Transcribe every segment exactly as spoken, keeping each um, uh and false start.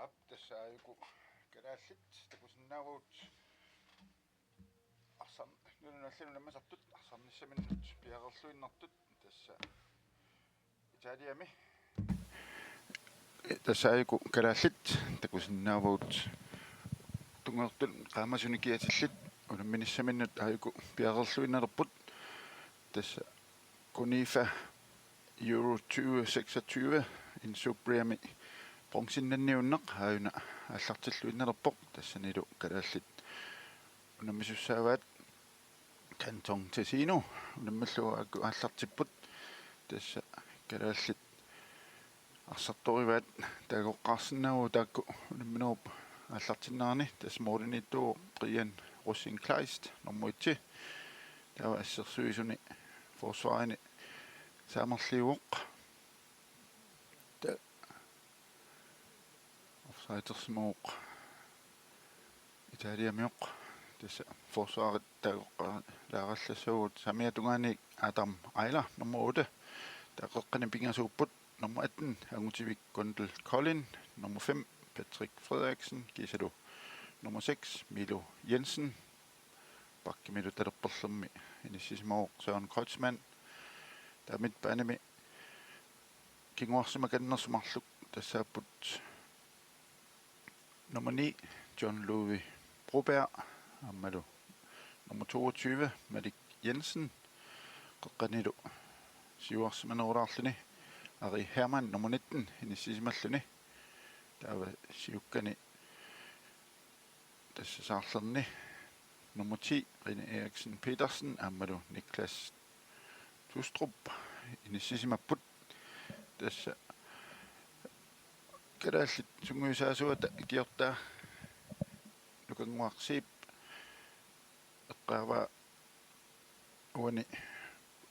Tassa aajuku kalaallit takusinnaavagut arsar-, nunanut allanut unammisartut arsarnissaminnut piareerluinnartut, tassa Italiami. Tassa aajuku kalaallit takusinnaavagut tungaanut qaamasunik kiatillit unamminissaminnut aajuku piareerluinnalerput. Tassa Conifa Euro tyve seksogtyve Insubriami bronzennanniunneq aajuna aallartilluinnalerpoq, tassanilu kalaallit unammisussaavaat. Canton Ticino unammillugu aajuku aallartipput, tassa kalaallit arsartorivaat. Takoqqaarsinnaavagut taakku unamminerup aallartinnerani. Tassa målimiittuuvoq Brian Rosin-Kleist, nummer et. Taava assersuisuni forsvarini saamerliuvoq. Ta-, offsidersimavoq Italiamioq. Tassa forsvarit takoqqaalaarallassagut. Saamiata tungaani Adam Ayla, nummer otte, taava qeqqani pingasuupput. Nummer atten Angutivik Gundel Kolding, nummer fem Patrick Frederiksen, kiisalu nummer seks Milo Jensen. Bakkimilu talerperlermi inissisimavoq Søren Kreutzmann. Taava midtbanemi kinguarsimakannersut marluk tassaapput nummer ni John Ludvig Broberg aammalu nummer toogtyve Malik Jensen. Qeqqanilu siuarsimanerulaarluni Ari Hermann, nummer nitten, inissisimalluni. Taava siukkani tassa saarlerni nummer ti Rene Eriksen Petersen aammalu Niklas Tustrup inissisimapput. Tassa kalaallit sungiusaasuata ikiortaa Nukannguaq Zeeb eqqaavaa uani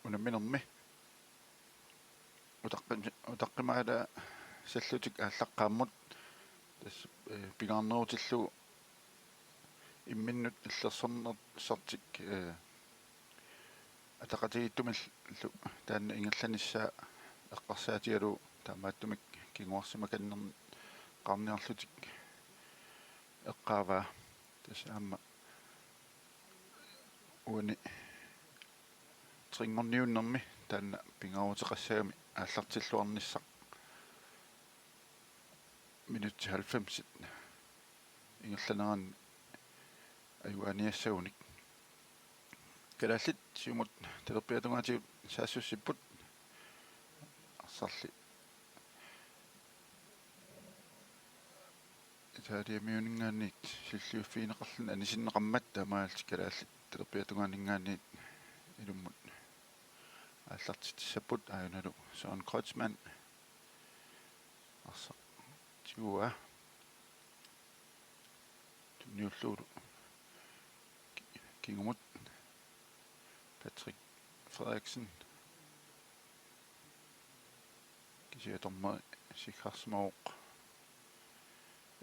unamminermi. Utaqqim-, utaqqimaalaasallutik aallaqqaammut tassa, eh, pingaarnerutillugu imminnut illersornersartik, eh, ataqatigiittumillu taanna ingerlanissaa eqqarsaatigalugu taamaattumik kinguarsimakannerneqarniarlutik eqqaavaa. Tassa aamma uani trinngorniunnermi taanna pingaaruteqassagami aallartilluarnissaq minutsit halvfemsit ingerlaneranni ajugaaniassagunik. Kalaallit siumut talerpiata tungaatigut saassussipput. Arsarli Italiamiuninngaanniit siulliuffigineqarluni anisinneqarmat taamaalillutik kalaallit talerpiata tungaaninngaanniit ilummut aallartitissapput, aajunalu Søren Kreutzmann arsaq tiguaa tunniullugulu ki-, kingumut Patrick Frederiksen. Kisianni dommeri sikkarsimavoq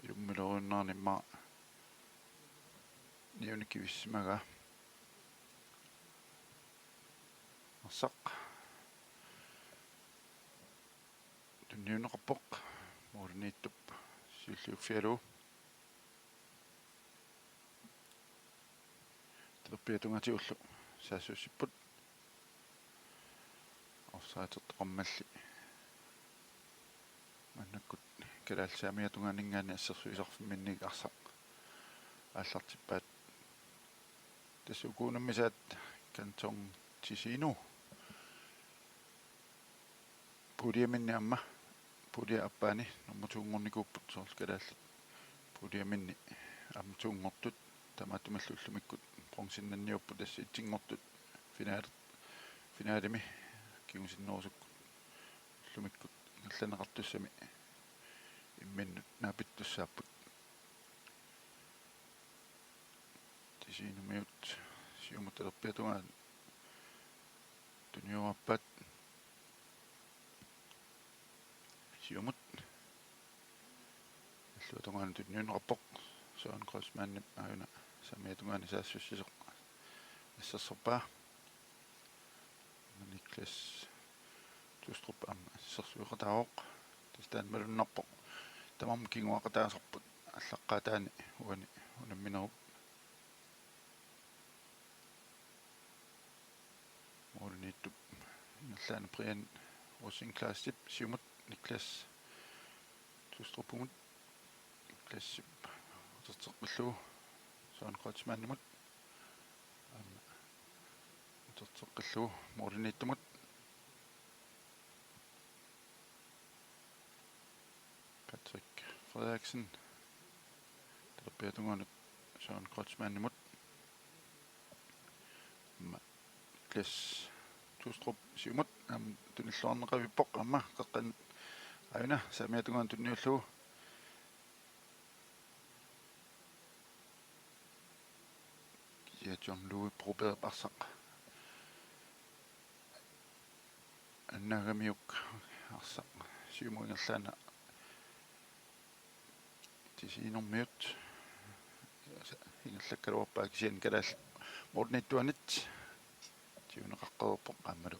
ilummiloriunnerani immaqa niuni kivissimagaa. Arsaq tunniunneqarpoq, målimiittup siulliuffigalugu. Talerpiata tungaatigullu saassussipput. Offsidertoqarmalli maannakkut kalaallit saamiata tungaaninngaanniit assersuisarfimminniit arsaq aallartippaat. Tassa uku unammisaat Canton Ticino puljeminnit aamma, pulje aappaani nummer to-nngornikuupput, soorlu kalaallit puljeminni aamma to-nngortut, taamaattumillu ullumikkut bronzennanniupput, tassa et-nngortut finaali-, finaalimi kingusinnerusukkut ullumikkut ingerlanneqartussami imminnut naapittussaapput. Ticinomiut siumut talerpiata tungaanut tuniorpaat. Siumut illuatungaani tunniunneqarpoq, Søren Kreutzmannip aajuna saamiata tungaani saassussisoq assersorpaa. Niklas Tustrup aamma assersueqataavoq. Tassa taanna malunnarpoq tamarmik kinguaaqataasarput aallaqqaataani uani unamminerup. Målimiittup ingerlaannaq Brian Rosenqvistip siumut Niklas Tustrupimut. Niklasip uterteqqillugu Søren Kreutzmannimut. Aamma uterteqqillugu målimiittumut. Patrick Frederiksen. Talerpiata tungaanut Søren Kreutzmannimut. Aamma Niklas Tustrup siumut. Aamma tunilluarneqavippoq aamma qeqqanut aajuna saamiata tungaanut tunniullugu. Kisianni John Louis Brobergip arsaq annaagamiuk arsaq siumut ingerlaannaq tisiinermiut ingerlakkaluarpaa kisianni kalaallit målimiittuanit siuneqaqqaarpoq aammalu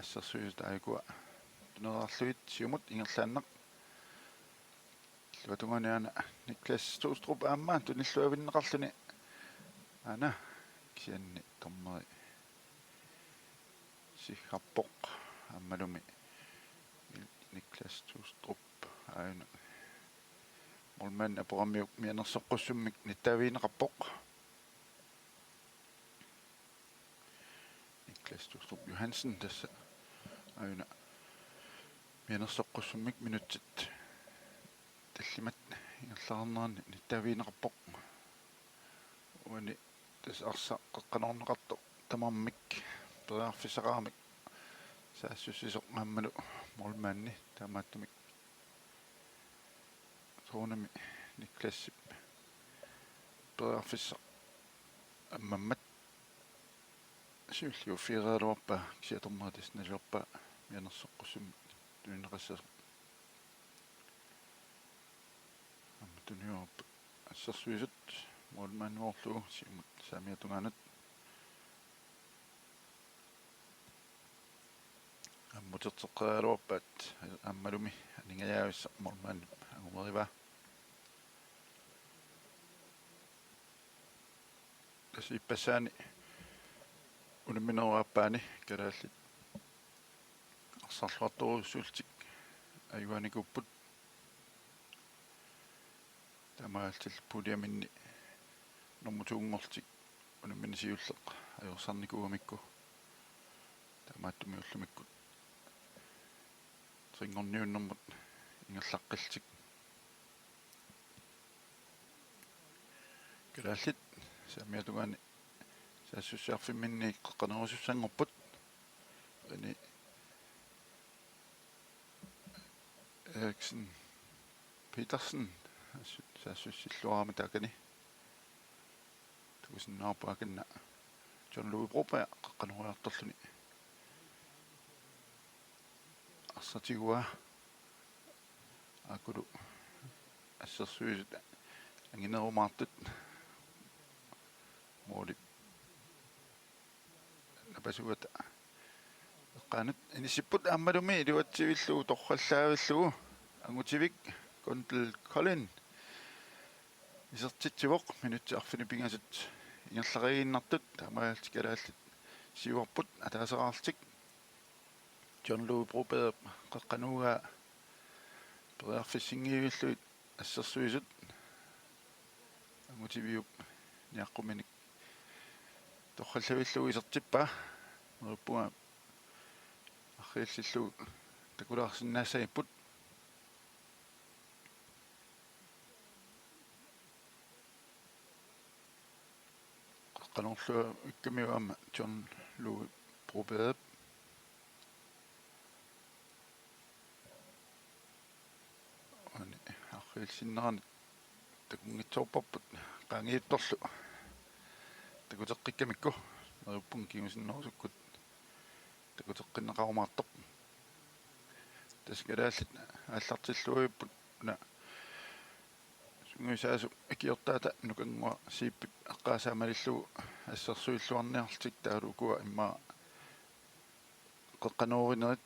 assersuisut aajukua tuneerarlugit siumut ingerlaannaq. Illuatungaani aana Niklas Tustrup aamma tunilluavinneqarluni aana kisianni dommeri siggarpoq aammalumi Niklas Tustrup aajuna målmandip aporamiuk mianersoqqussummik nittaavigineqarpoq. Niklas Tustrup Johansen tassa aajuna mianersoqqussummik minutsit tallimat ingerlareernerani nittaavigineqarpoq. Uani tassa arsaq qeqqanoorneqartoq tamarmik periarfissaqaramik saassussisoq aammalu målmandi taamaattumik soorunami Niklasip periarfissaq ammammat siulliuffigereeraluarpaa kisianni dommeri tassa nalilerpaa mianersoqqussummik tunineqassasoq. Aamma tuniupput assersuisut målmandiorlugu siumut saamiata tungaanut. Aamma uterteqqeriaraluarpaat aammalumi aningajaavissaq målmandip angumerivaa. Tassa ippassaani unamminerup aappaani kalaallit arsarluartorujussuullutik ajugaanikuupput. Taamaalillutik puljeminni nummer to-nngorlutik unammineq siulleq ajorsarnikuugamikku taamaattumik ullumikkut tre-nngorniunnermut ingerlaqqillutik. Kalaallit saamiata tungaani saassussiarfimminni qeqqanerusussanngorput. Ani Eriksen Petersen saassussilluarami taakani. Takusinnaarpoq akinna John Louis Broberg qeqqanoriartorluni arsaq tiguaa. Aakkulu assersuisut anginerumaartut målip napasugata eqqaanut inissipput aammalumi iluatsivillugu torrallaavillugu Angutivik Gundel Kolding isertitsivoq minutsit arfineq-pingasut ingerlariiginnartut. Taamaalillutik kalaallit siuarput ataaseraarlutik. John Louis Broberg qeqqanooraa periarfissinngivillugit assersuisut Angutiviup niaqquminik torrallavillugu isertippaa. Neriuppunga arriilsillugu takulaarsinnaassagipput. Qeqqanoorluikkamiuk aamma John Louis Broberg. Uani arriilsinnerani takunngitsoorparput qaangiuttorlu takuteqqikkamikku, neriuppunga kingusinnerusukkut takuteqqinneqarumaartoq. Tassa kalaallit aallartilluavipput una sungiusaasoq akiortaata Nukannguaq Zeebip eqqaasaa malillugu assersuilluarniarlutik taavalu ukua immaqa qeqqanoorinerit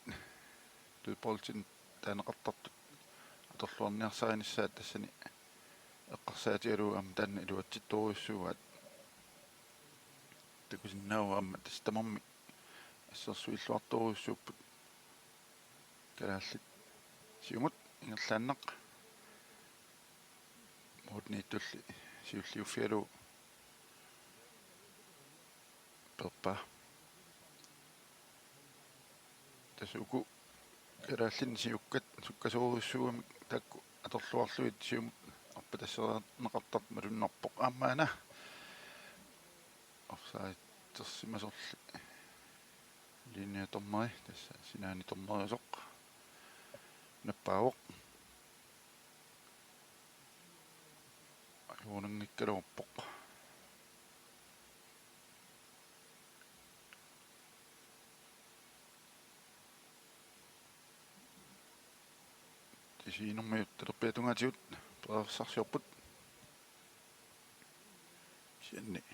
dødboldimik taaneqartartut atorluarniarsarinissaat tassani eqqarsaatigalugu aamma taanna iluatsittorujussuuaat. Takusinnaavoq aamma tassa tamarmik assersuilluartorujussuupput. Kalaallit siumut ingerlaannaq. Mooriniittulli siulliuffigalugu peerpaa. Tassa uku kalaallinni siukkat sukkasoorujussuugamik taakku atorluarlugit siumut arpatasseriarneqartartoq malunnarpoq. Aamma una offsideersimasorli linjedommeri, tassa sinaani dommeriusoq, nappaavoq. Ajuunanngikkaluarpoq. Tisiinermiut talerpiatungaatigut periarfissarsiorput. Kisianni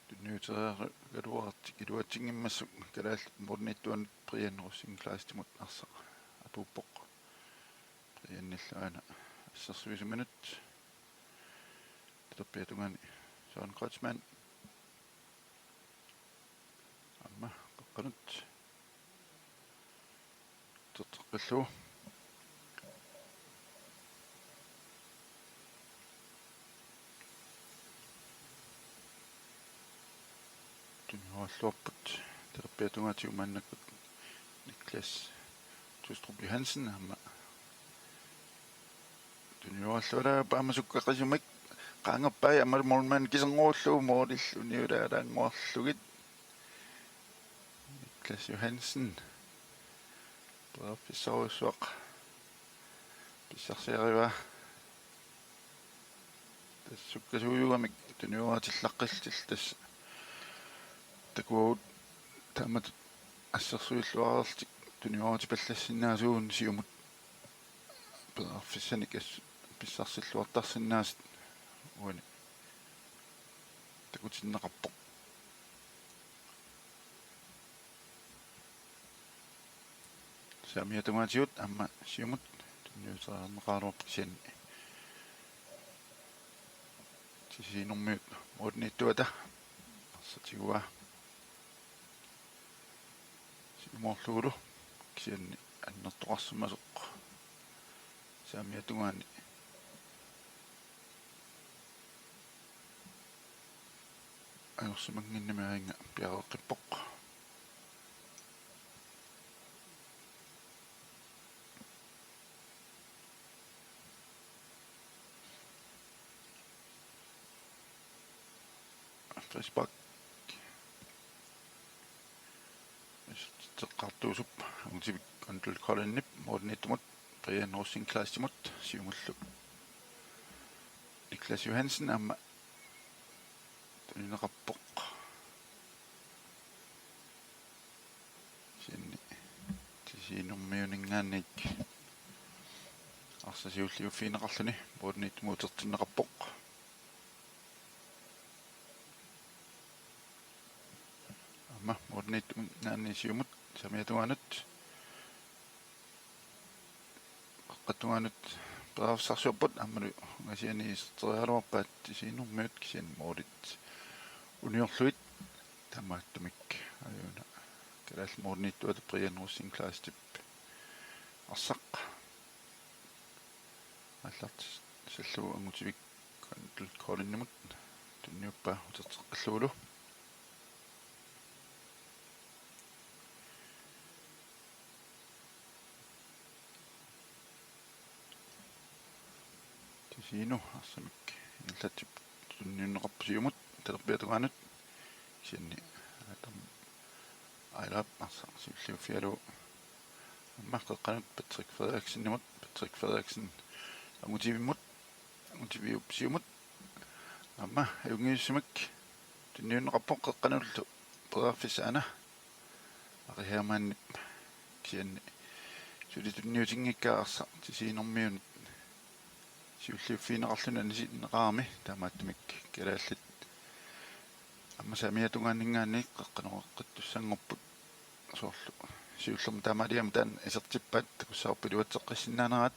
tunniuteriaraluartik iluatsinngimmassuk kalaallit mooriniittuanut Brian Rosing Kleistimut arsaq apuuppoq. Brianillu aana assersuisimanut. Talerpiatungaani Søren Kreutzmann. Aamma qeqqanut uterteqqillugu. Tunioralluarput talerpiatungaatigut maannakkut Niklas Tustrup Johansen aamma tunioralluarpaa aamma sukkaqisumik qaangerpai aammalu målmand kiserngorullugu målillu uniulaalaannguarlugit. Niklas Johansen. Periarfissarujussuaq pissarsiarivaa. Tassa sukkasuujugamik tunioratillaqqillutillu tassa takuagut taamatut assersuilluareerlutik tunioratipallassinnaasagut siumut periarfissanik assut pissarsilluartarsinnaasut uani takutinneqarpoq. Saamiatungaatigut aamma siumut tunniuteriarneqaraluarput kisianni. Tisiinermiut mooriniittuata arsaq tiguaa. Siumoorlugulu kisianni annertoqarsimasoq saamiatungaani ajorsimannginnami aajuna piareeqqippoq. Frispark. Teqqartuusup angutivik Kondel Kolinip mooriniittumut Brian Rosing Kleistimut siumullu Niklas Johansen aamma tunineqarpoq. Kisianni Tisiinermiuninngaanniit arsaq siulliuffigineqarluni mooriniittumut utertinneqarpoq. Aamma mooriniittuminngaanniit siumut saamiatungaanut. Qeqqatungaanut periarfissarsiorput aammalu ungasiani iserteriaraluarpaat Tisiinermiut kisianni moorit uniorlugit taamaattumik aajuna kalaallit mooriniittuata Brian Rosing Kleistip arsaq aallartissallugu angutivik Kondel Kolinimut tunniuppaa uterteqqillugulu. Tisiinut arsamik ingerlatsipput tunniunneqarpoq siumut talerpiatungaanut kisianni Adam Ailap arsaq siulliuffigalugu aamma qeqqanut Patrick Frederiksenimut, Patrick Frederiksen angutivimmut, angutiviup siumut aamma ajunngitsumik tunniunneqarpoq qeqqanullu periarfissaq aana Ari Hermannip kisianni suli tunniutinngikkaa arsaq Tisiinermiunit siulliuffigineqarluni anisinneqarami taamaattumik kalaallit aamma saamiatungaaninngaanniit qeqqanoqeqqittussanngorput soorlu Siullermik taamaaliormat taanna isertippaat, takussavarput iluatseqqissinnaanerat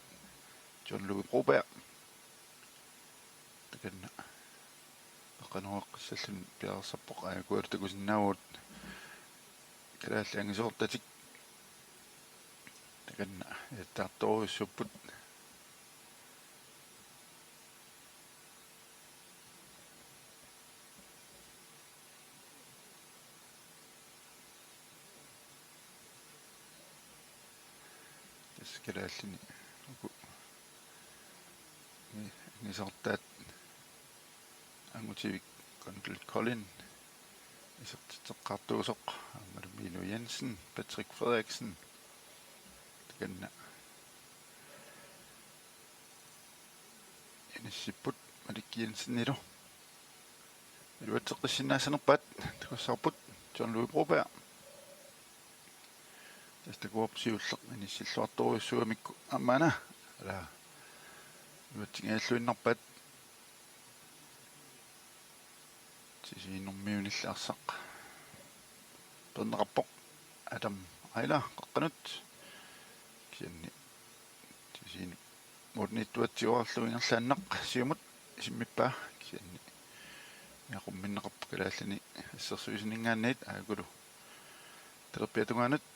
John Louis Broberg. Takanna qaqqanuaqqissalluni piareersarpoq, aajuku takusinnaavugut kalaallit angisoortatik. Takanna isertartorujussuupput. Tassa kalaallini uku angisoortaat Angutivik Gundel Kolding isertitseqqaartuusoq, aammalu Milo Jensen, Patrick Frederiksen. Takanna inissipput Malik Jensenilu. Iluatseqqissinnaassanerpaat, takussavarput John Louis Broberg. Tassa takuarput siulleq inissilluartorujussuugamikku aamma una. Ala. Iluatsingajalluinnarpaat. Tisiinermiunillu arsaq peerneqarpoq. Adam Ejler qaqqanut. Kisianni Tisiinut målimiittuatsiorlugu ingerlaannaq siumut isimmippaa, kisianni niaqumminneqarpoq kalaallini assersuisuninngaanniit, aajukulu talerpiata tungaanut.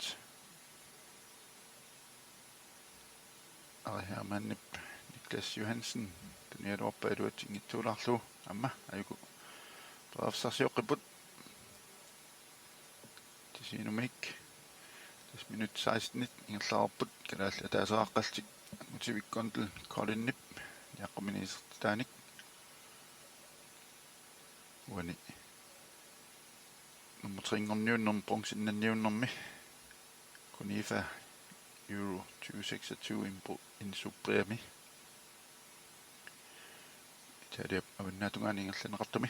Ari Hermannip Niklas Johansen tunigaluarpaa iluatsinngitsoorlugu, aamma aajuku periarfissarsioqqipput. Tisiinumik. Tassa minut seksten ingerlareerput, kalaallit ataaseqaqqallutik Angutivik Gundel Koldingip niaqquminik isertitaanik. Uani nummer tre-nngorniunnermi, bronzennanniunnermi, Conifa Euro tyve seksogtyve Impo-, Insupriami, Italiap avannaata tungaani ingerlanneqartumi.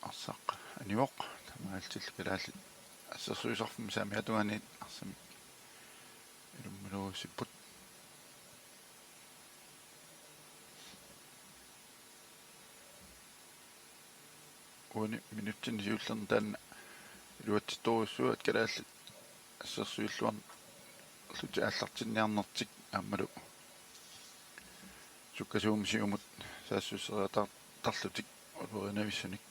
Arsaq anivoq, taamaalillutillu kalaallit assersuisarfimmi saamiata tungaaniit arsamik ilummaluusipput. Uani minutsini siullerni taanna iluatsittorujussuugaat kalaallit assersuilluarlutik aallartinniarnertik aammalu sukkasuumik siumut saassusseriataartarlutik ulorinavissunik.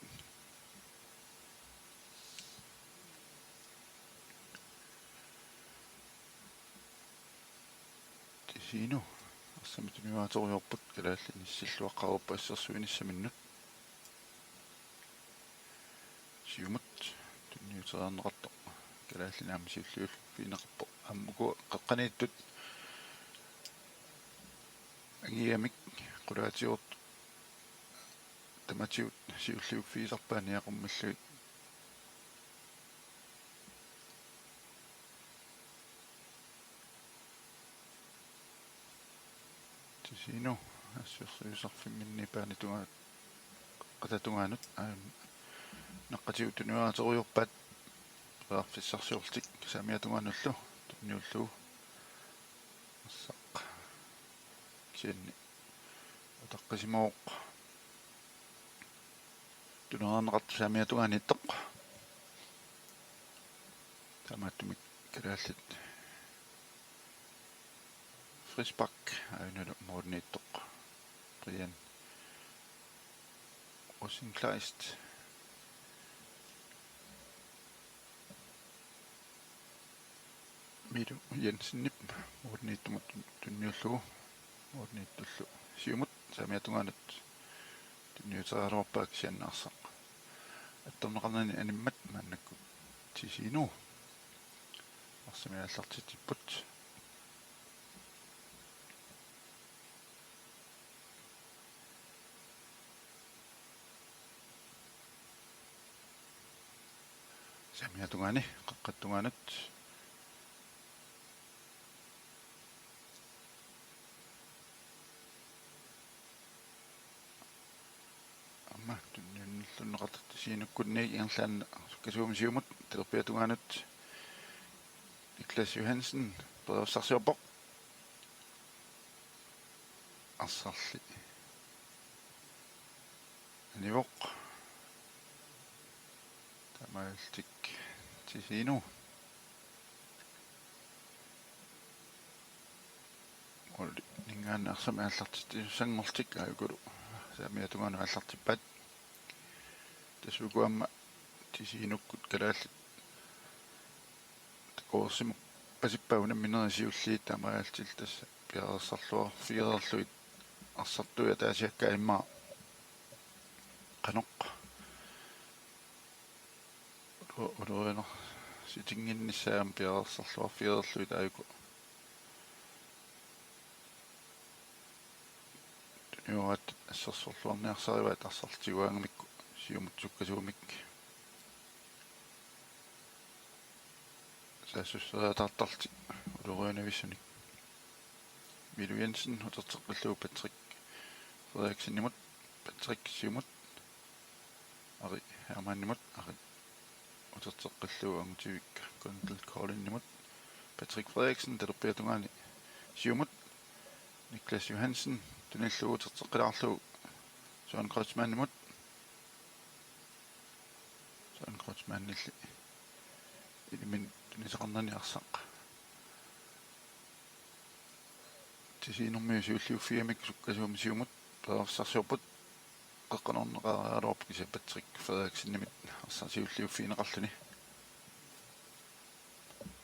Tisiinut arsamik tunioraaterujoorput, kalaallit inissilluaqqareerput assersuinissaminnut. Siumut tunniuteriarneqartoq kalaallit aamma siulliuffigineqarpoq. Aamma uku qeqqaniittut angigamik qulaatigut tamatigut siulliuffigisarpaat niaqqummillugit. Tisiinut assersuisarfimminniit baanit tungaanut, qeqqata tungaanut, aajuna naqqatigut tunioraaterujoorpaat periarfissarsiorlutik saamiata tungaanullu tunniullugu. Arsaq kisianni utaqqisimavoq. Tuniorneqartoq saamiata tungaaniittoq. Taamaattumik kalaallit frispark, aajuna målimiittoq Brian Rosenkleist. Milo Jensenip målimiittumut tunniullugu, målimiittullu siumut saamiata tungaanut tunniuteriaraluarpaa, kisianni arsaq attorneqarnani animmat maannakkut Tisiinut arsamik aallartitsipput. Saamiata tungaani, qeqqata tungaanut. Aamma tunniunnerlunneqartoq Tisiinukkunniit ingerlaannaq sukkasuumik siumut talerpiata tungaanut. Niklas Johansen periarfissarsiorpoq. Arsarli anivoq. Taam Aaltik Tisino. Uli ningaanni arsamik aallartittussanngorlutik aajukulu saamiata tungaanut aallartippaat. Tassa uku aamma Tisinokkut kalaallit takoreersimappasippaa unamminerit siulliit taamaalillutik tassa piareersarluarfigereerlugit arsartui ataasiakkaat immaqa qanoq ulorianarsitinginnissaat aamma piareersarluarfigereerlugit aajuku tunioraat assersorluarniarsarivaat arsarlutik uangamikku siumut sukkasuumik saassusseriataartarlutik ulorianavissunik. Milo Jensen uterteqqillugu Patrick Frederiksenimut, Patrick siumut, Ari Hermannimut, Ari uterteqqillugu Angutivik Kondel Kolinimut, Patrick Frederiksen talerpiata tungaani siumut, Niklas Johansen tunillugu uterteqqilaarlugu Søren Kreutzmannimut, Søren Kreutzmannilli iliminut tunisaqarnani arsaq Tisiinermiut siulliuffigamikku sukkasuumik siumut periarfissarsiorput, qeqqanoorneqareeraluarpoq kisianni Patrick Frederiksenimit arsaq siulliuffigineqarluni.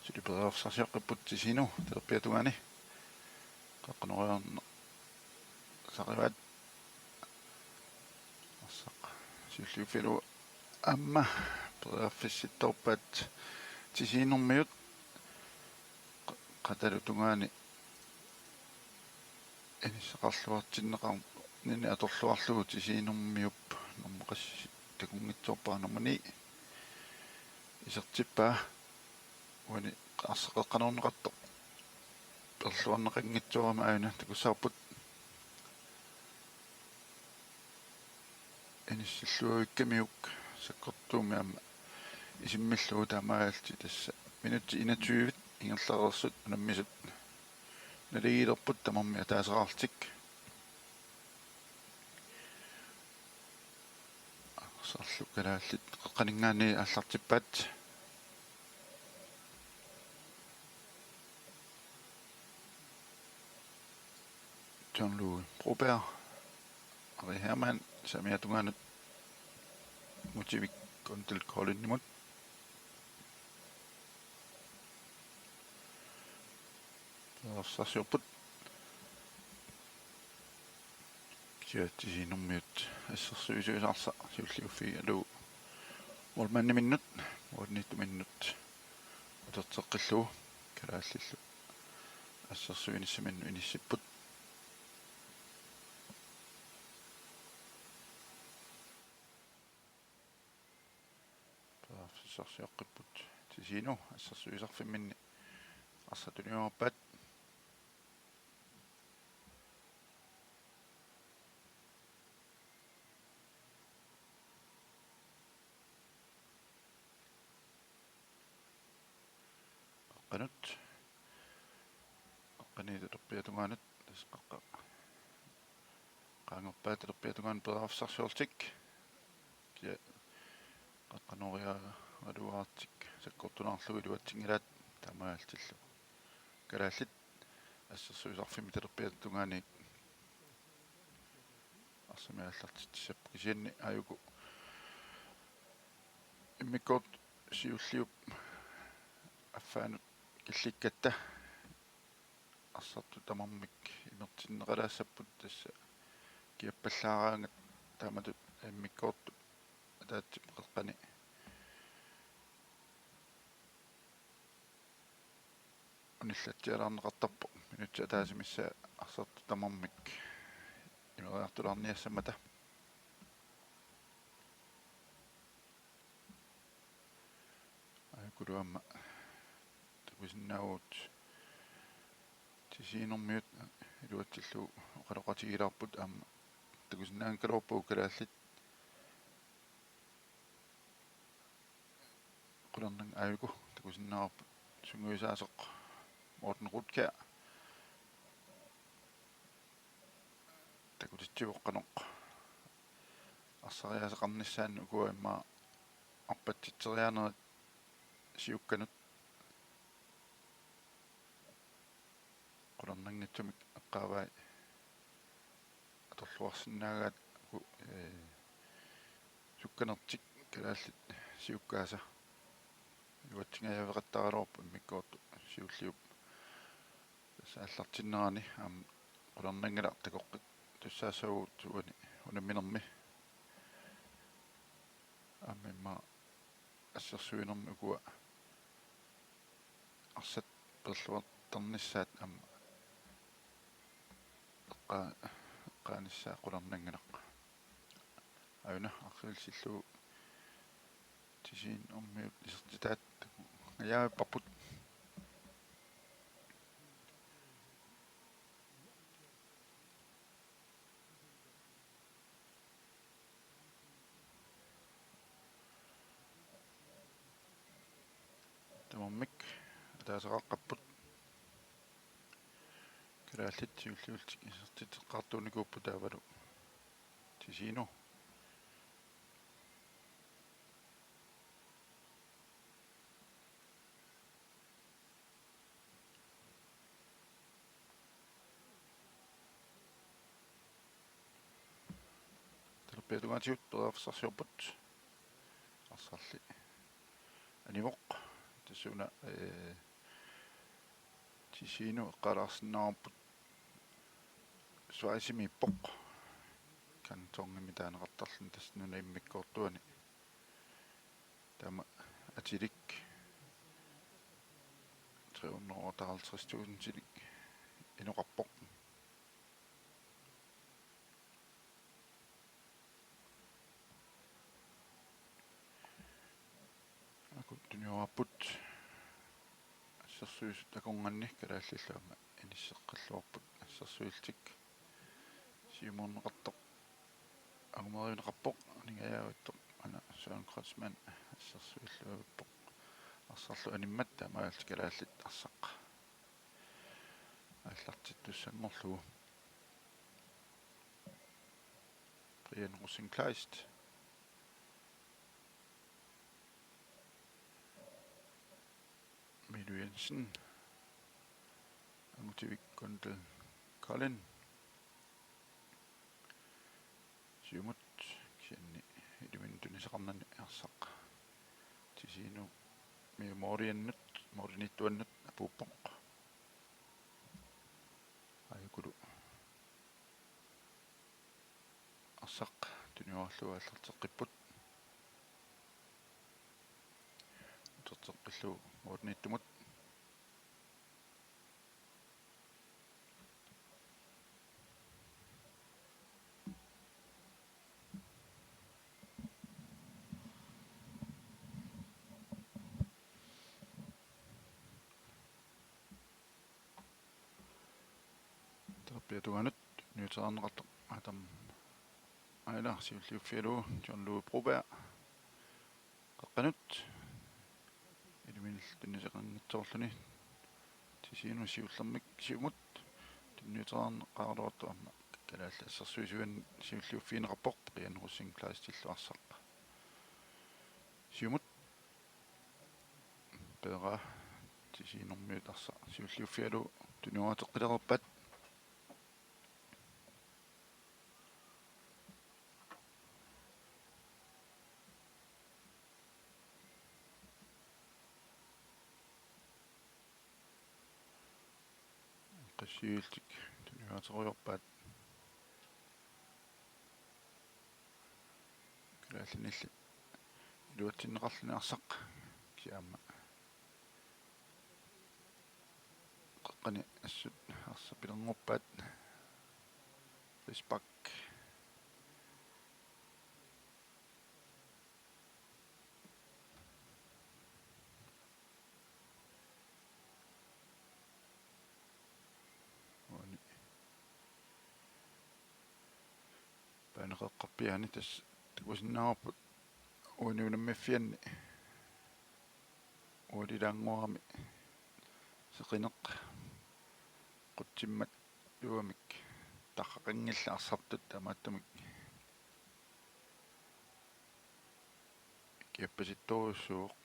Suli periarfissarsioqqipput Tisino talerpiata tungaani, qeqqanooriarneqareeraat arsaq siulliuffigalugu aamma periarfissittoorpaat Tisiinermiut qa-, Qatalu tungaani inissaqarluartinneqarnini atorluarlugu Tisiinermiup nummer qassit takunngitsoorpara nummer ni isertippaa. Uani arsaq qeqqanoorneqartoq perluarneqanngitsoorami aajuna takussavarput. Inissilluavikkamiuk sakkortuumik aamma isimmillugu taamaalillutik tassa minutsit enogtyve ingerlareersut unammisut naligiilerput tamarmik ataaseqarlutik. Arsarlu kalaallit qeqqaninngaanniit aallartippaat. John Louis Broberg, Ari Hermann saamiata tungaanut, Angutivik Kondel Kolinimut. Periarfissarsiorput. Kisianni Tisiinermiut assersuisuisa arsaq siulliuffigalugu målmandiminnut, målmandiminnut uterteqqillugu kalaallillu assersuinissaminnut inissipput. Periarfissarsioqqipput Tisino assersuisarfimminni arsaq tunioraat. Qeqqanut. Qeqqani talerpiata tungaanut. Tassa qeqqa-, qaangerpaat talerpiata tungaanut periarfissarsiorlutik. Kia qeqqanooriaraluaratik sakkortunaarlugu iluatsinngilaat taamaalillutillu. Kalaallit assersuisarfimmi talerpiata tungaani arsamik aallartitsissapput kisianni aajuku immikkoortut siulliup affaanut killikkatta arsartut tamarmik imertinneqalaassapput tassa kiappallaaraangat taamatut immikkoortup ataatsip qeqqani unillatsialaarneqartarpoq minutsit ataasimissaat arsartut tamarmik imeriartulaarniassammata. Aajukulu aamma takusinnaavugut Tisiinermiut iluatsillugu oqaloqatigilaarput aamma takusinnaanngikkaluarpagut kalaallit. Qularnanngilaq aajuku takusinnaavarput sungiusaasoq Morten Rudkjær takutitsivoq qanoq arsariaaseqarnissaannik ukua immaqa arpatsitseriaanerit siukkanut qularnanngitsumik eqqaavai atorluarsinnaagaat, ee, sukkanertik kalaallit siukkaasa iluatsingajaveqattaraluarpoq immikkoortoq siulliup tassa aallartinnerani. Aamma qularnanngilaq takoqqittussaassavagut uani unamminermi. Aamma immaqa assersuinermi ukua arsat perluartarnissaat aamma eqqa-, eqqaanissaa qularnanngilaq. Aajuna arriilsillugu Tisiinumiut isertitaat ngajavipparput. Tamarmik ataasaqaqqapput. Kalaallit siulliullutik isertitseqqaartuunikuupput taavalu Tisiinu. Talerpiata tungaatigut periarfissarsiorput. Arsarli animoq. Tassuuna, ee, Tisiinu eqqaalaarsinnaavarput. Schweizimiippoq. Kantonimi taaneqartarluni tassa nunap immikkoortuani. Taama atilik tre hundrede og halvtreds tusindilik inoqarpoq. Akut tunioraarput. Assersuisut akornanni kalaallillu aamma inisseqqilluarput assersuillutik. Siumuunneqartoq angumeriunneqarpoq, ningajavittoq, aana Søren Kreutzmann assersuilluarpoq. Arsarlu animmat taamaalillutik kalaallit arsaq aallartittussanngorlugu. Brian Rosing Kleist. Milu Jensen. Angutivik Kondel Kolding. Siumut kisianni iliminut tunisaqarnani arsaq Tisiinumiut mooriannut, mooriniittuannut apuuppoq. Aajukulu arsaq tuniorlugu aallarteqqipput. Uterteqqillugu mooriniittumut. Talerpiata tungaanut nuuteqarneqartoq Adam Ejler siulliuffigalugu John Louis Broberg qeqqanut. Iliminut tunisaqanngitsoorluni Tisiinut siullermik siumut. Tunniuteqarneqaraluartoq aamma kalaallit assersuisuinnut siulliuffigineqarpoq Brian Rosing Kleistillu arsaq. Siumut. Peeraa Tisiinumiut arsaq siulliuffigalugu tunioraateqqilereerpaat. Qissiillutik tunioraaterujoorpaat. Kalaallinilli iluatsinneqarluni arsaq kisianni aamma qeqqani assut arsaq pilerngorpaat. Frispark. Uani bane qeqqarpiaani tassa takusinnaavarput uani unammiffianni ualilaannguarami seqineq qutsimmat luamik taqqaqanngillat arsartut taamaattumik. Ippasittorujussuuvoq.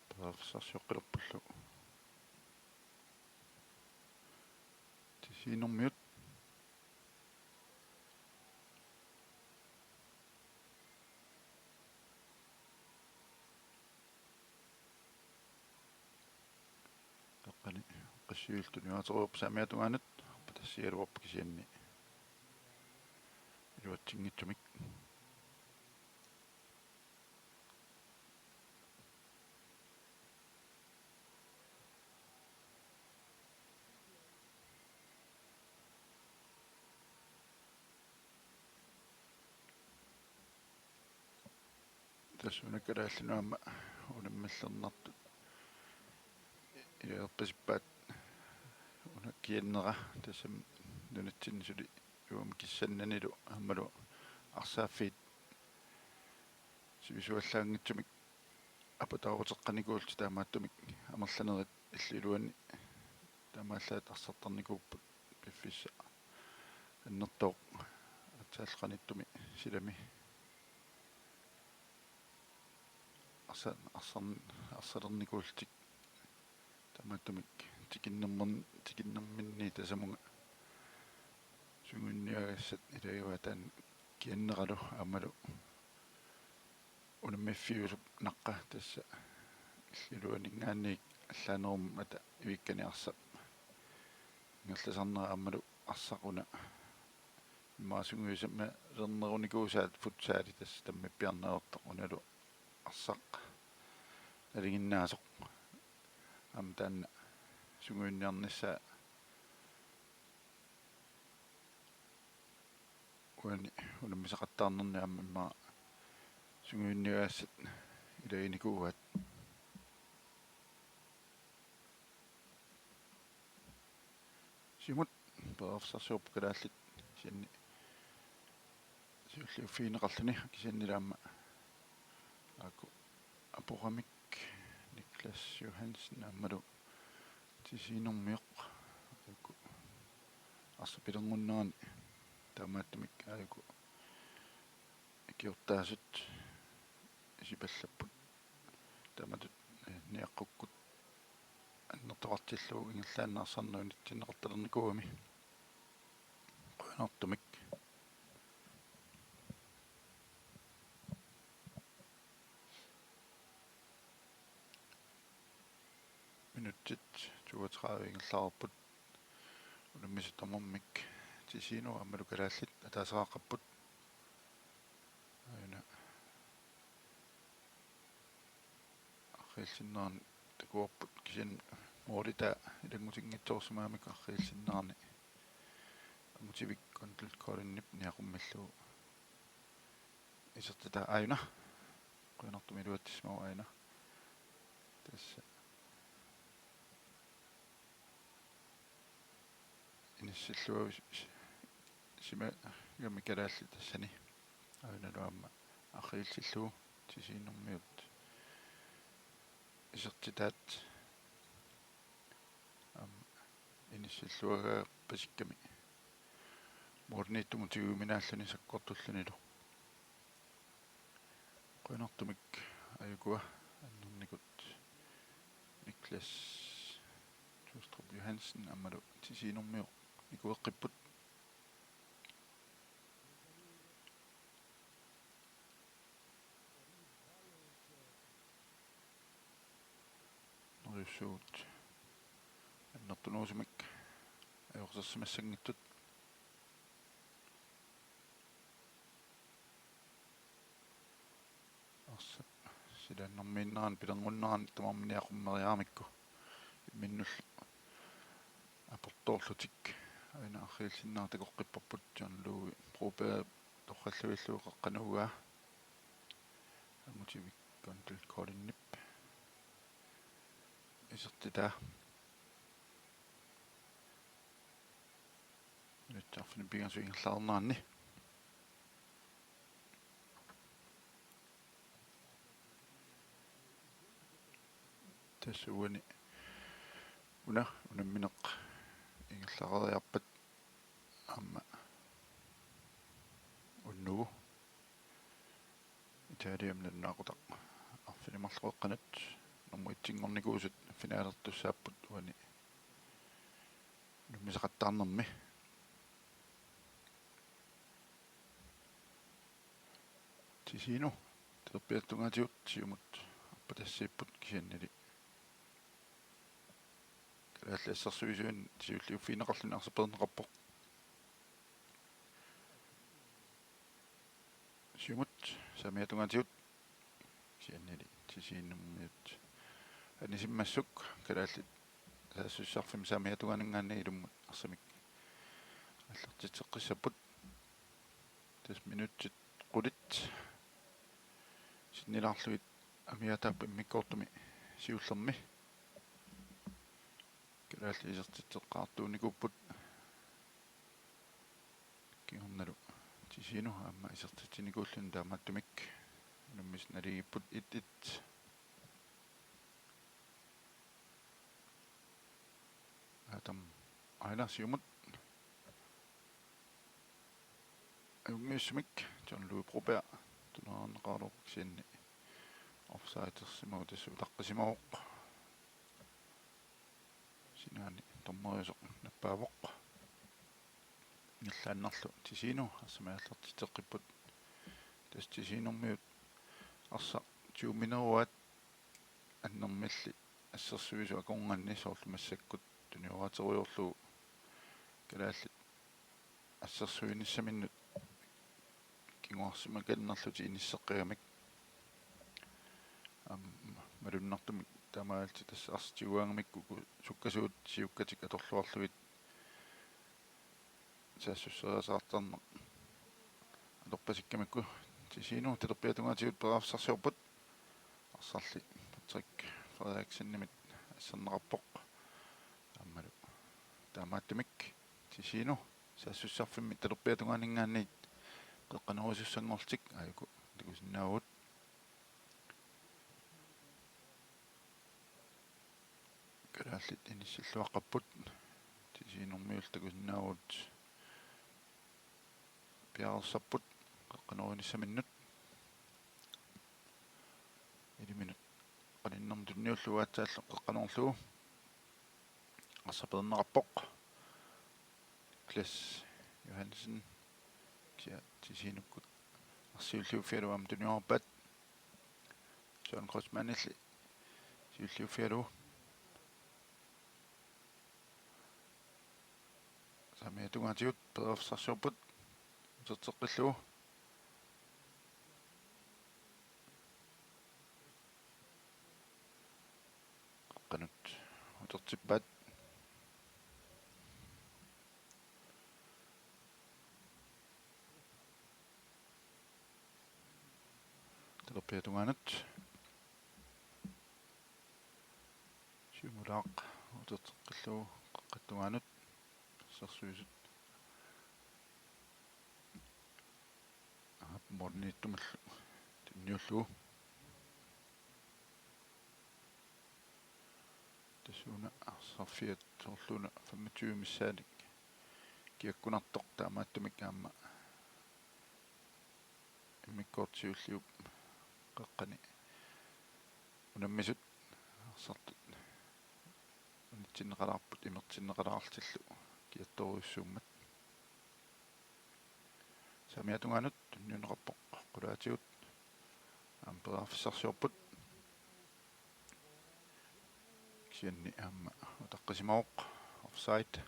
Periarfissarsioqqilerpullu. Tisiinermiut. Taqqani qissiultuni uaterup saamiata tungaanut, arpatassialuarpoq kisianni iluatsinngitsumik. Tassa una kalaallinut aamma unammillernartut ilerpasippaat una kiannera tassami nunatsinni suli uuma kissannanilu aammalu arsaaffiit sivisuallaanngitsumik apataaruteqqanikuullutik taamaattumik amerlanerit illup iluani taamaallaat arsartarnikuupput piffissaq annertooq aatsaat qanittumi silami arsa-, arsarn-, arsalernikuullutik taamaattumik tikinnermin-, tikinnerminni tasamunga sungiunniagassat ilagivaat taanna kianneralu aammalu unammiffiusup naqqa tassa illup iluaninngaanniit allaanerummata ivikkani arsap ingerlasarnera aammalu arsaq una immaqa sungiusamalernerunikuusaat futsali tassa tammippiarneq ajortoq unalu arsaq nalinginnaasoq aamma taanna sungiunniarnissaa uani unammisaqattaarnerni aamma immaqa sungiunniagassat ilaginikuuaat. Siumut periarfissarsiorput kalaallit kisianni siulliuffigineqarluni kisianni aamma aajuku apuramik Niklas Johansen aammalu Tisiinermioq aajuku arsaq pilerngunnerani taamaattumik aajuku ikiortaasut isipallapput taamatut, eh, niaqqukkut annertoqartillugu ingerlaannaq arsarneq unitsinneqartalernikuugami. Qujanartumik. Minutsit toogtredive ingerlareerput. Unammisut tamarmik Tisiinut aammalu kalaallit ataaseqaqqapput. Aajuna arriilsinnerani takuarput kisianni målitaa ilanngutinngitsoorsimagamikku arriilsinnerani Angutivik Kondel Kolinip niaqummillugu isertitaa aajuna. Qujanartumik iluatsissimavoq aajuna. Tassa inissilluarusimagami kalaallit tassani. Aajunalu aamma arriilsillugu Tisiinermiut isertitaat aamma inissilluarpasikkami måliniittumut tiguminaalluni sakkortullunilu. Qujanartumik aajukua annernikut Niklas Tustrup Johansen aammalu Tisiinermioq nikueqqipput. Neriussaagut annertunerusumik ajoqersimassanngitsut. Arsap silaannarmiinnerani pilerngunnerani tamarmik niaqummeriaramikku imminnullu aportoorlutik aajuna arriilsinnera takoqqipparput John Louis Broberg torralluillugu qaqqanuugaa. Angutivik Kondel Kolinip isertitaa. Minutsit arfineq-pingasut ingerlareernerani. Tassa uani Una unammineq ingerlareeriarpat aamma unnugu Italiami nalunaaqutaq arfineq-marluk qeqqanut nummer et-inngornikuusut finalertussaapput uani unammisaqattaarnermi. Ticino talerpiata tungaatigut siumut arpatassiipput kisiannili kalaallit assersuisuinnut siulliuffigineqarluni arsaq peerneqarpoq. Siumut saamiata tungaatigut kisiannili Ticinommiut anisimmassuk kalaallit saassussisarfimmi saamiata tungaaninngaanniit ilummut arsamik aallartitseqqissapput. Tassa minutsit qulit sinnilaarlugit amigaataapput immikkoortumi siullermi. Kalaallit isertitseqqaartuunikuupput. Kingornalu Ticino aamma isertitsinikuulluni taamaattumik unammisut naligipput et et. Adam Ejler siumut ajunngitsumik John Louis Broberg tunuarneqaraluarpoq kisianni offsidersimavoq, tassa utaqqisimavoq. Sinaani dommeriusoq nappaavoq. Ingerlaannarlu Ticino arsamik aallartitseqqipput. Tassa Ticinommiut arsaq tyvemineruaat annermilli assersuisut akornanni, soorlu massakkut tunioraaterujoorlugu kalaallit assersuinissaminnut kinguarsimakannerlutik inisseqqagamik. Aamma malunnartumik taamaalillutik tassa arsaq tyvegaangamikku uku sukkasuut siukkatik atorluarlugit saassusseriaaseqartarneq atorpasikkamikku. Ticino talerpiata tungaatigut periarfissarsiorput. Arsarli Patrick Frederiksenimit asserneqarpoq. Aammalu taamaattumik Ticino saassussisarfimmi talerpiata tungaaninngaanniit qeqqanoorisussanngorlutik aajuku takusinnaavugut. Kalaallit inissilluaqqapput, Ticinommiullu takusinnaavugut piareersarput qeqqanoorinissaminut. Iliminut qaninnermut tunniullugu aatsaallu qeqqanoorlugu arsaq peerneqarpoq. Niklas Johansen kisianni Ticinukkut arsaq siulliuffigalugu aamma tuniorarpaat. Søren Kreutzmannilli siulliuffigalugu. Saamiata tungaatigut periarfissarsiorput uterteqqillugu. Qeqqanut utertippaat. Talerpiata tungaanut. Siumulaaq uterteqqillugu qeqqata tungaanut. Assersuisut aap, målimiittumillu tunniullugu. Tassuuna arsarfiat soorluuna femogtyve missaannik kiakkunartoq, taamaattumik aamma immikkoortoq siulliup qeqqani unammisut arsartut unitsinneqalaarput imertinneqalaarlutillu kiattoorujussuummat. Saamiata tungaanut tunniunneqarpoq qulaatigut aamma periarfissarsiorput. Kisianni aamma utaqqisimavoq, offside.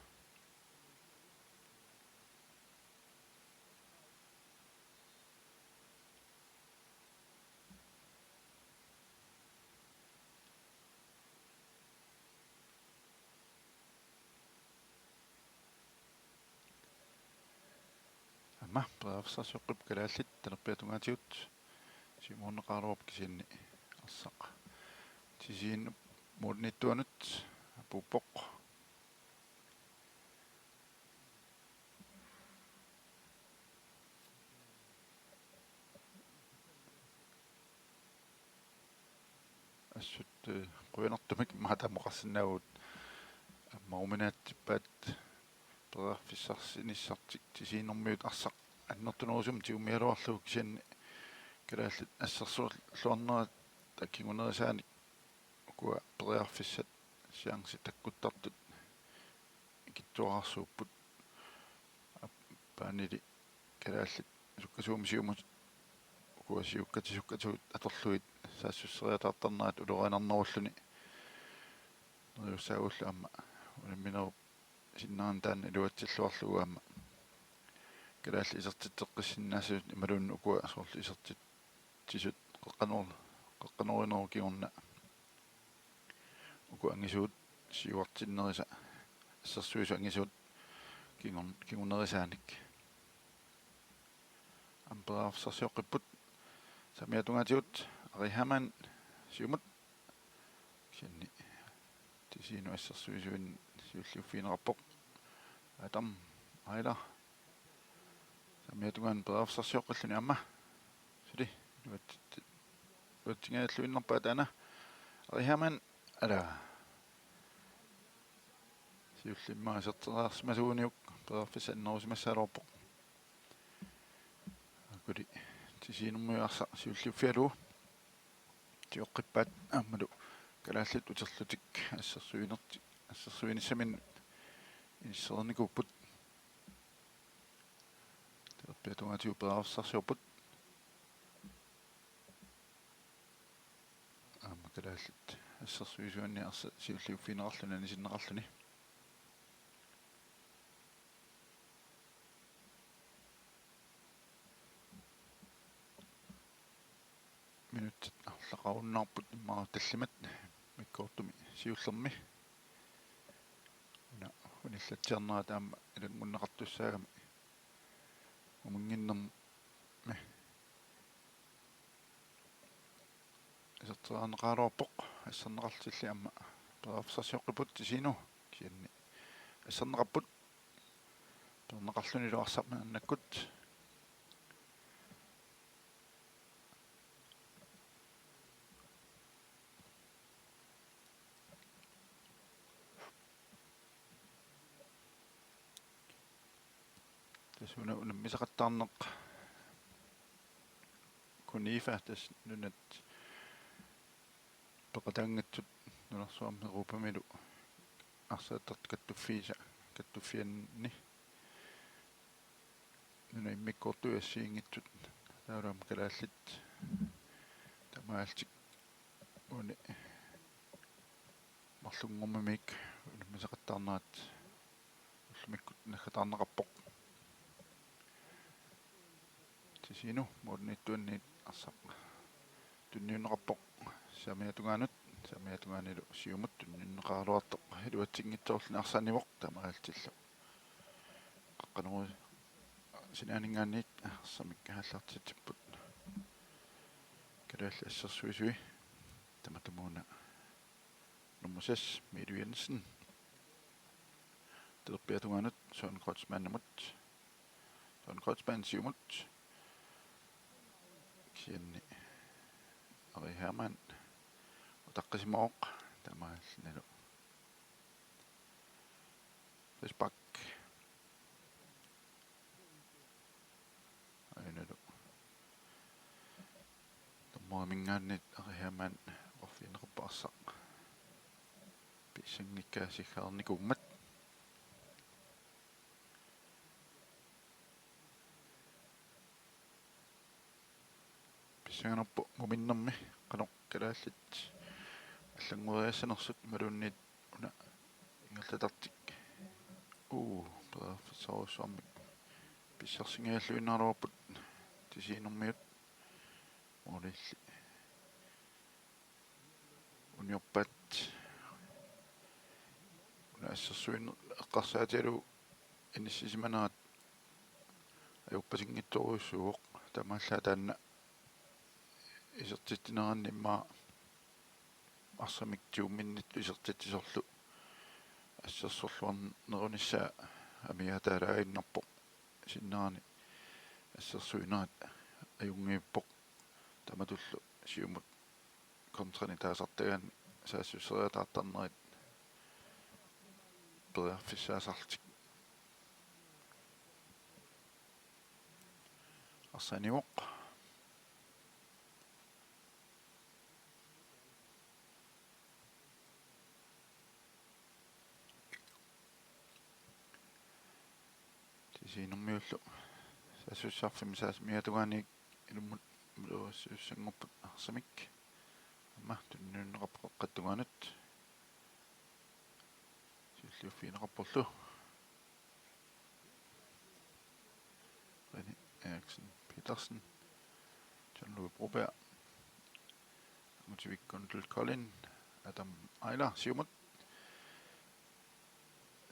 Aamma periarfissarsioqqipput kalaallit talerpiata tungaatigut. Siumuunneqaraluarpoq kisianni arsaq Ticinup målimiittuanut apuuppoq. Assut, eh, qujanartumik maataamoqarsinnaavugut. Aamma uminaatippaat periarfissarsinissartik tisiinermiut arsaq annertunerusumik tigummigaluarlugu kisianni kalaallit assersuulluarnerata kingunerisaanik ukua periarfissat chance takkuttartut ikittuararsuupput. Appaanili kalaallit sukkasuumik siumut ukua siukkatit sukkatut atorlugit saassusseriataartarnerat ulorianarnerulluni neriussaagullu aamma unamminerup sinnerani taanna iluatsilluarlugu aamma kalaallit isertitseqqissinnaasut imaluunniit ukua soorlu isertitsisut qeqqanor-, qeqqanorinerup kingorna uku angisuut siuartinnerisa assersuisut angisuut kingun-, kingunerisaanik. Aamma periarfissarsioqqipput saamiata tungaatigut Ari Hermann siumut kisianni tisiinut assersuisuinnaq siulliuffigineqarpoq. Adam Ejler saamiata tungaanut periarfissarsioqqilluni aamma suli iluatsit-, iluatsingajalluinnarpaa taanna. Ari Hermann, ala. Siullimmik iserteriarsimasuuguniuk periarfissaq annerusimassagaluarpoq. Akuli tisiinermiut arsaq siulliuffigalugu tigooqqippaat aammalu kalaallit uterlutik assersuinertik assersuinissaminnut inissereernikuupput. Talerpiata tungaatigut periarfissarsiorput. Aamma kalaallit assersuisuanni arsaq siulliuffigineqarluni anisinneqarluni. Minutsit arlaqarunnaarput immaqa tallimat immikkoortumi siullermi. Una unillatsiarnera taama ilanngunneqartussaagami. Uminnginnermi iserteriarneqaraluarpoq, asserneqartilli aamma periarfissarsioqqipput tisiinut kisianni asserneqarput. Peerneqarlunilu arsaq maannakkut. Tassa una unammisaqattaarneq Kunifa tassa nunat peqataanngitsut nunarsuarmi Europamilu arsaattartut kattuffiisa kattuffianni nunat immikkoortut assigiinngitsut taavalu aamma kalaallit taamaalillutik uani marlunngornermiit unammisaqattaarnerat ullumikkut naggataarneqarpoq. Tisiinut målimiittuanniit arsaq tunniunneqarpoq saamiata tungaanut, saamiata tungaanilu siumut tunniunneqaraluartoq iluatsinngitsoorluni arsaq nivoq taamaalillutillu. Qaqqanoru sinaaninngaanniit arsamik aallartitsipput. Kalaallit assersuisui tamatumuuna nummer seks, Milo Jensen. Talerpiata tungaanut Søren Kreutzmannimut. Søren Kreutzmann siumut. Kisianni Ari Hermann utaqqisimavoq taamaalillunilu. Frispark. Ainalu. Dommeriminngaanniit Ari Hermann oqarfigineqarpoq arsaq pissanngikkaa siggaarnikuummat. Pissanganarpoq muminnermi qanoq kalaallit allanngoriassanersut imaluunniit una ingerlatartik. Uu, periarfissarujussuarmik pissarsingajalluinnaruarput tisiinermiut. Målilli uniorpaat. Una assersuineq eqqarsaatigalugu inissisimanerat ajorpasinngitsorujussuuvoq. Taamaallaat taanna isertitsineranni immaqa arsamik tigumminnittoq isertitsisorlu assersorluarnerunissaa amigaataalaaginnarpoq. Sinnerani assersuinerat ajunngivippoq. Tamatullu siumut kontrani taasartagaanni saassusseriataartarnerit periarfissaasarlutik. Arsaq anivoq. Tisiinermiullu saassussarfimmi saassumiatungaaniit ilummut iluassiussanngorput arsamik. Aamma tunniunneqarpoq qeqqata tungaanut. Siulliuffigineqarporlu. René Eriksen Petersen. John Louis Broberg. Angutavik Kundal Kolding. Adam Eiler, siumut.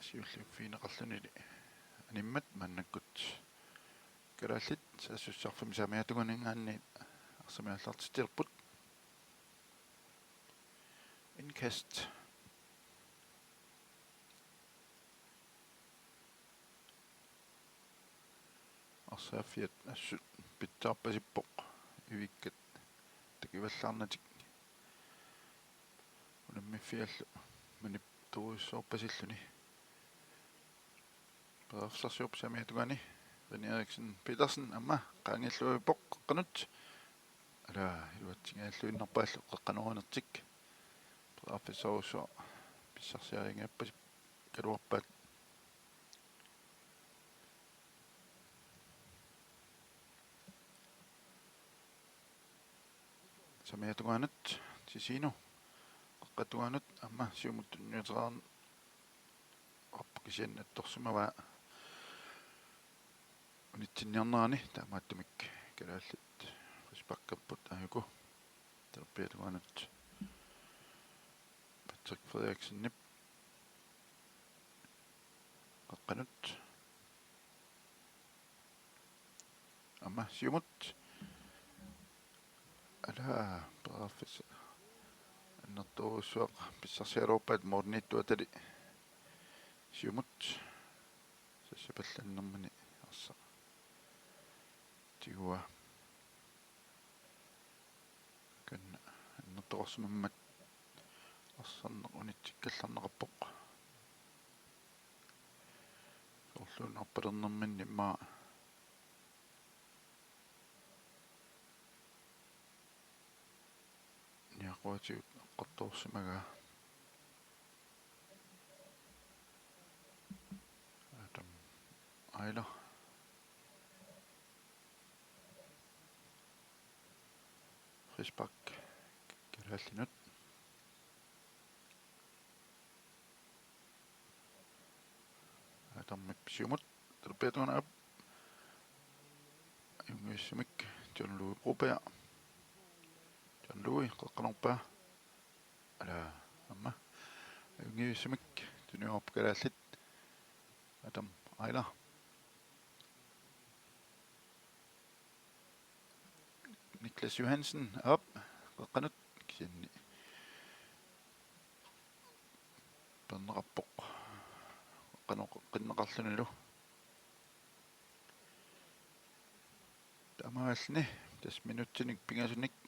Siulliuffigineqarluni animmat maannakkut. Kalaallit saassussarfimmi saamiatungaaninngaanniit arsamik aallartitsilerput. Indkast. Arsaaffiat assut pitsaarpasippoq ivikkat takivallaarnatik. Unammiffiallu manittorujussuarpasilluni. Periarfissarsiorpoq saamiatungaani. René Eriksen Petersen aamma qaangiilluarpoq qeqqanut. Ala, iluatsinngilluinnarpaallu qeqqanooranertik. Periarfissarujussuaq pissarsiarinngippasippoq kaluarpaat. Saamiatungaanut Tisiinu. Qeqqata tungaanut aamma siumut tunniuteqarpoq kisianni attorsimavaa unitsinniarnerani, taamaattumik kalaallit frisparkerput aajuku. Talerpiata tungaanut Patrick Frederiksenip qeqqanut. Aamma siumut. Ala, periarfissaq annertoorujussuaq pissarsialerpaat moorniittuatali. Siumut. Sassapallannermini arsaq tiguaa. Kan annertoorsimammat arsarneq unitsikkallarneqarpoq. Soorluuna arpalernerminni immaqa niaquatigut eqqartoorsimagaa. Adam Eiler. Frispark kalaallinut. Adamip siumut, talerpiata tungaanut aap. Ajunngivissumik John Louis Broberg. John Louis, qeqqanorpaa. Ala, aamma. Ajunngivissumik tuniorput kalaallit. Adam Eiler. Niklas Johansen, aap, qeqqanut kisianni. Peerneqarpoq. Qanoq qeqqinneqarlunilu. Taamaalluni, tassa minutsinik pingasunik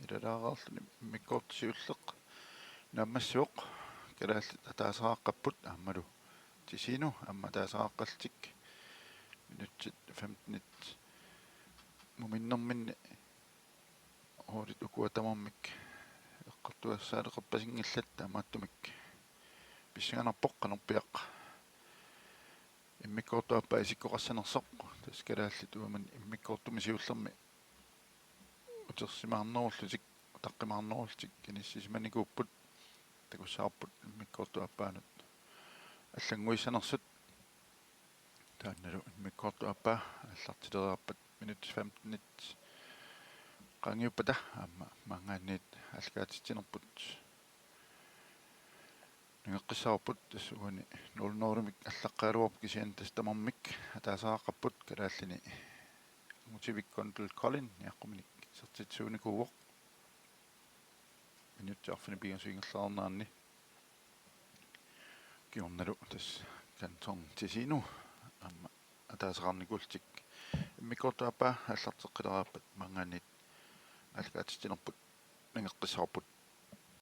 ilalaarluni immikkoortoq siulleq naammassivoq, kalaallit ataasaqaqqapput aammalu Tisiinu aamma ataasaqaqqallutik. Minutsit femtenit muminnerminni hoolit ukua tamarmik eqqartugassaaleqerpasinngillat, taamaattumik pissanganarpoq qanorpiaq immikkoortup aappaa isikkoqassanersoq. Tassa kalaallit uagut immikkoortumi siullermi utersimaarnerullutik, utaqqimaarnerullutik inissisimanikuupput, takussavarput immikkoortup aappaanut allannguissanersut. Taannalu immikkoortup aappaa aallartileriarpat minutsit femtenit qaangiuppata aamma maanngaanniit aallakaatitsinerput nangeqqissavarput. Tassa uani nul nul-imik allaqqagaluarpoq, kisianni tassa tamarmik ataasaqaqqapput, kalaallini Angutavik Kundal Kolding niaqquminik isertitsisuunikuuvoq. Minutsit arfineq-pingasut ingerlareernerani. Kingornalu tassa Kanton Tisiinu aamma ataasaqarnikuullutik immikkoortup aappaa aallarteqqileriarpat maanngaanniit aallakaatitsinerput nangeqqissavarput.